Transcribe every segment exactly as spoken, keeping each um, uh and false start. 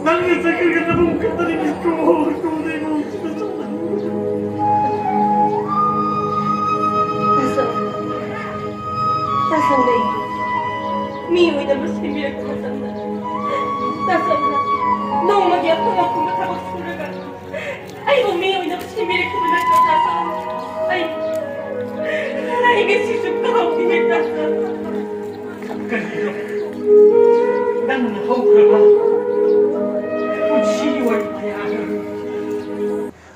ꯅꯪꯅ ꯆꯠꯈ꯭ꯔꯒ ꯅꯕꯨꯡ ꯈꯛꯇꯅꯤ ꯃꯤꯁꯀꯣ ꯍꯧꯔꯛꯇꯧꯗꯩꯅꯣ꯫ ꯇꯥꯁꯧꯅ ꯃꯤ ꯑꯣꯏꯅꯕ ꯁꯦꯝꯕꯤꯔꯛꯄ ꯃꯇꯝꯗ ꯇꯥꯁꯧꯅ ꯅꯣꯡꯃꯒꯤ ꯑꯐꯪ ꯑꯐꯪꯕ ꯊꯕꯛ ꯁꯨꯔꯒ ꯑꯩꯕꯨ ꯃꯤ ꯑꯣꯏꯅꯕ ꯁꯦꯝꯕꯤꯔꯛꯈꯤꯕ ꯅꯠꯇ꯭ꯔꯣ ꯇꯥꯁꯧ? ꯑꯩ ꯑꯩ ꯉꯁꯤꯁꯨ ꯀꯥꯎꯈꯤꯗꯦ ꯇꯥꯁꯧ꯫ ꯀꯔꯤꯅꯣ? ꯅꯪꯅ ꯍꯧꯈ꯭ꯔꯕ ꯄꯨꯟꯁꯤꯒꯤ ꯋꯥꯔꯤ ꯀꯌꯥ ꯑꯃ꯫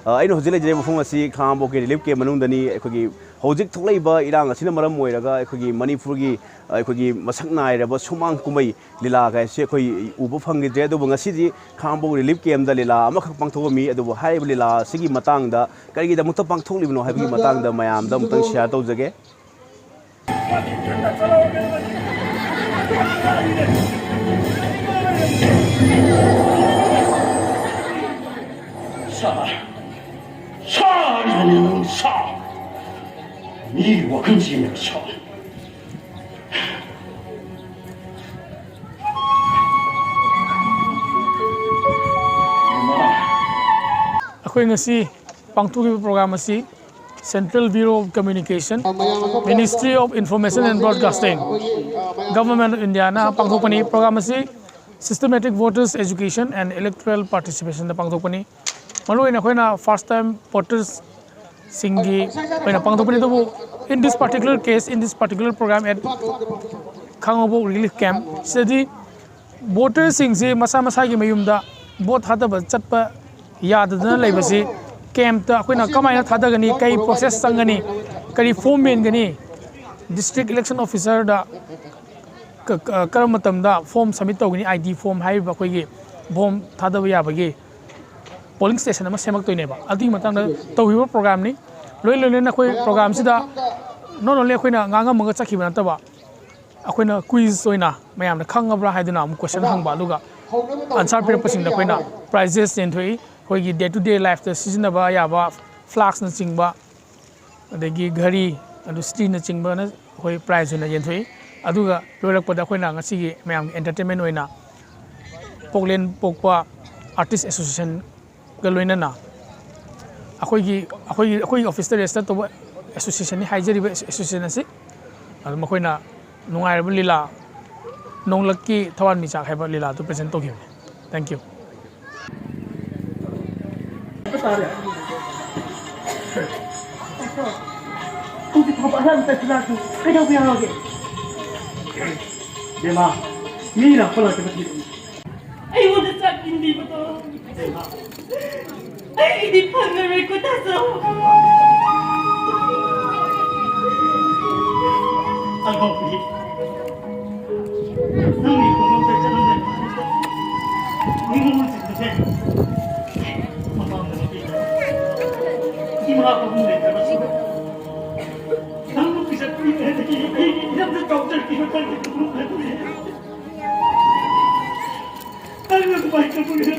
ꯑ, ꯑꯩꯅ ꯍꯧꯖꯤꯛ ꯂꯩꯖꯔꯤꯕ ꯃꯐꯝ ꯑꯁꯤ ꯈꯥꯉꯕꯣꯛꯀꯤ ꯔꯤꯂꯤꯐ ꯀꯦꯝ ꯃꯅꯨꯡꯗꯅꯤ꯫ ꯑꯩꯈꯣꯏꯒꯤ ꯍꯧꯖꯤꯛ ꯊꯣꯛꯂꯛꯏꯕ ꯏꯔꯥꯡ ꯑꯁꯤꯅ ꯃꯔꯝ ꯑꯣꯏꯔꯒ ꯑꯩꯈꯣꯏꯒꯤ ꯃꯅꯤꯄꯨꯔꯒꯤ, ꯑ, ꯑꯩꯈꯣꯏꯒꯤ ꯃꯁꯛ ꯅꯥꯏꯔꯕ ꯁꯨꯃꯥꯡ ꯀꯨꯝꯍꯩ ꯂꯤꯂꯥ ꯀꯥꯏꯁꯦ ꯑꯩꯈꯣꯏ ꯎꯕ ꯐꯪꯈꯤꯗ꯭ꯔꯦ꯫ ꯑꯗꯨꯕꯨ ꯉꯁꯤꯗꯤ ꯈꯥꯉꯕꯣꯛ ꯔꯤꯂꯤꯐ ꯀꯦꯝꯗ ꯂꯤꯂꯥ ꯑꯃꯈꯛ ꯄꯥꯡꯊꯣꯛꯑꯝꯃꯤ꯫ ꯑꯗꯨꯕꯨ ꯍꯥꯏꯔꯤꯕ ꯂꯤꯂꯥ ꯑꯁꯤꯒꯤ ꯃꯇꯥꯡꯗ ꯀꯔꯤꯒꯤꯗꯃꯛꯇ ꯄꯥꯡꯊꯣꯛꯂꯤꯕꯅꯣ ꯍꯥꯏꯕꯒꯤ ꯃꯇꯥꯡꯗ ꯃꯌꯥꯝꯗ ꯑꯃꯨꯛꯇꯪ ꯁꯤꯌꯥꯔ ꯇꯧꯖꯒꯦ꯫ ꯁꯥ, ꯁꯥꯔꯤꯕꯅꯤ ꯅꯪ ꯁꯥ꯫ ꯃꯤꯒꯤ ꯋꯥꯈꯜ ꯆꯦꯟꯗꯕ ꯁꯥ꯫ ꯑꯩꯈꯣꯏ ꯉꯁꯤ ꯄꯥꯡꯊꯣꯛꯂꯤꯕ ꯄ꯭ꯔꯣꯒ꯭ꯔꯥꯝ ꯑꯁꯤ Central Bureau of Communication, Ministry of Information and Broadcasting, Government of Indiaꯅ ꯄꯥꯡꯊꯣꯛꯄꯅꯤ꯫ ꯄ꯭ꯔꯣꯒ꯭ꯔꯥꯝ ꯑꯁꯤ Systematic Voters Education and Electoral Participationꯗ ꯄꯥꯡꯊꯣꯛꯄꯅꯤ꯫ ꯃꯔꯨꯑꯣꯏꯅ ꯑꯩꯈꯣꯏꯅ first time votersꯁꯤꯡꯒꯤ ꯑꯣꯏꯅ ꯄꯥꯡꯊꯣꯛꯄꯅꯤ꯫ ꯑꯗꯨꯕꯨ in this particular case, in this particular program at Khangabok Relief Camp ꯁꯤꯗꯗꯤ voterꯁꯤꯡꯁꯤ ꯃꯁꯥ ꯃꯁꯥꯒꯤ ꯃꯌꯨꯝꯗ vote ꯊꯥꯗꯕ ꯆꯠꯄ ꯌꯥꯗꯗꯅ ꯂꯩꯕꯁꯤ campꯇ ꯑꯩꯈꯣꯏꯅ ꯀꯃꯥꯏꯅ ꯊꯥꯗꯒꯅꯤ, ꯀꯔꯤ process ꯆꯪꯒꯅꯤ, ꯀꯔꯤ form ꯃꯦꯟꯒꯅꯤ, district election officerꯗ ꯀ-, ꯀ-, ꯀꯔꯝꯕ ꯃꯇꯝꯗ form submit ꯇꯧꯒꯅꯤ, ID form ꯍꯥꯏꯔꯤꯕ ꯑꯩꯈꯣꯏꯒꯤ form ꯊꯥꯗꯕ ꯌꯥꯕꯒꯤ polling station ꯑꯃ ꯁꯦꯝꯃꯛꯇꯣꯏꯅꯦꯕ꯫ ꯑꯗꯨꯒꯤ ꯃꯇꯥꯡꯗ ꯇꯧꯈꯤꯕ programꯅꯤ꯫ ꯂꯣꯏ ꯂꯣꯏꯅꯅ ꯑꯩꯈꯣꯏ programꯁꯤꯗ not only ꯑꯩꯈꯣꯏꯅ ꯉꯥꯡꯉꯝꯃꯒ ꯆꯠꯈꯤꯕ ꯅꯠꯇꯕ, ꯑꯩꯈꯣꯏꯅ quiz ꯑꯣꯏꯅ ꯃꯌꯥꯝꯅ ꯈꯪꯉꯕ꯭ꯔꯥ ꯍꯥꯏꯗꯨꯅ ꯑꯃꯨꯛ question ꯍꯪꯕ, ꯑꯗꯨꯒ answer ꯄꯤꯔꯛꯄꯁꯤꯡꯗ ꯑꯩꯈꯣꯏꯅ prizes ꯌꯦꯟꯊꯣꯛꯏ꯫ ꯑꯩꯈꯣꯏꯒꯤ day to day lifeꯇ ꯁꯤꯖꯤꯟꯅꯕ ꯌꯥꯕ flaskꯅꯆꯤꯡꯕ, ꯑꯗꯒꯤ ꯘꯔꯤ, ꯑꯗꯨ ꯁ꯭ꯇꯤꯅꯆꯤꯡꯕꯅ ꯑꯩꯈꯣꯏ prize ꯑꯣꯏꯅ ꯌꯦꯟꯊꯣꯛꯏ꯫ ꯑꯗꯨꯒ ꯂꯣꯏꯔꯛꯄꯗ ꯑꯩꯈꯣꯏꯅ ꯉꯁꯤꯒꯤ ꯃꯌꯥꯝꯒꯤ entertainment ꯑꯣꯏꯅ ꯄꯣꯛꯂꯦꯟ ꯄꯣꯛꯄ ꯑꯥꯔꯇꯤꯁ ꯑꯦꯁꯣꯁꯤꯌꯦꯁꯟꯒ ꯂꯣꯏꯅꯅ ꯑꯩꯈꯣꯏꯒꯤ ꯑꯩꯈꯣꯏꯒꯤ ꯑꯩꯈꯣꯏꯒꯤ ꯑꯣꯐꯤꯁꯇ ꯔꯦꯖꯤꯁꯇꯔ ꯇꯧꯕ ꯑꯦꯁꯣꯁꯤꯌꯦꯁꯟꯅꯤ꯫ ꯍꯥꯏꯖꯔꯤꯕ ꯑꯦꯁꯣꯁꯤꯌꯦꯁꯟ ꯑꯁꯤ ꯑꯗꯨ ꯃꯈꯣꯏꯅ ꯅꯨꯡꯉꯥꯏꯔꯕ ꯂꯤꯂꯥ, ꯅꯣꯡꯂꯛꯀꯤ ꯊꯋꯥꯟꯃꯤꯆꯥꯛ ꯍꯥꯏꯕ ꯂꯤꯂꯥ ꯑꯗꯨ ꯄ꯭ꯔꯖꯦꯟ ꯇꯧꯈꯤꯕꯅꯤ꯫ Thank you꯫ ꯍꯧꯖꯤꯛ ꯐꯥꯎꯕ ꯑꯍꯥꯟꯕ ꯆꯠꯁꯤꯜꯂꯛꯑꯁꯨ ꯀꯩꯗꯧꯕ ꯌꯥꯎꯔꯒꯦ? ꯕꯦꯝꯃ, ꯃꯤ ꯂꯥꯛꯄ ꯂꯥꯛꯇꯕ ꯊꯤꯔꯛꯎ꯫ ꯑꯩꯉꯣꯟꯗ ꯆꯥꯛ ꯏꯟꯕꯤꯕꯗꯣ ꯑꯩꯗꯤ ꯐꯪꯉꯔꯣꯏꯀꯣ, ꯇꯥꯖꯧ꯫ ꯑꯉꯥꯎꯕꯤ, ꯅꯪꯒꯤ ꯈꯣꯡꯎꯞꯇ ꯆꯠꯂꯝꯗꯥꯏ ꯃꯇꯝꯗ ꯅꯤꯡꯉꯣꯜꯁꯤꯡꯕꯁꯦ ꯃꯃꯥꯡꯗ ꯅꯨꯄꯤꯗ ꯏꯃꯥ ꯄꯥꯕꯨꯡ ꯂꯩꯇ꯭ꯔꯕꯁꯨ ꯅꯪꯕꯨ ꯄꯤꯖꯠ ꯄꯤꯗ꯭ꯔꯗꯤ ꯑꯩꯒꯤ ꯏꯔꯝꯗ ꯆꯥꯎꯖꯔꯛꯈꯤꯕ ꯅꯪꯒꯤ ꯈꯣꯡꯎꯞ ꯑꯗꯨꯅꯤ꯫ ꯅꯪꯅ ꯑꯗꯨꯃꯥꯏꯅ ꯇꯧꯕꯤꯔ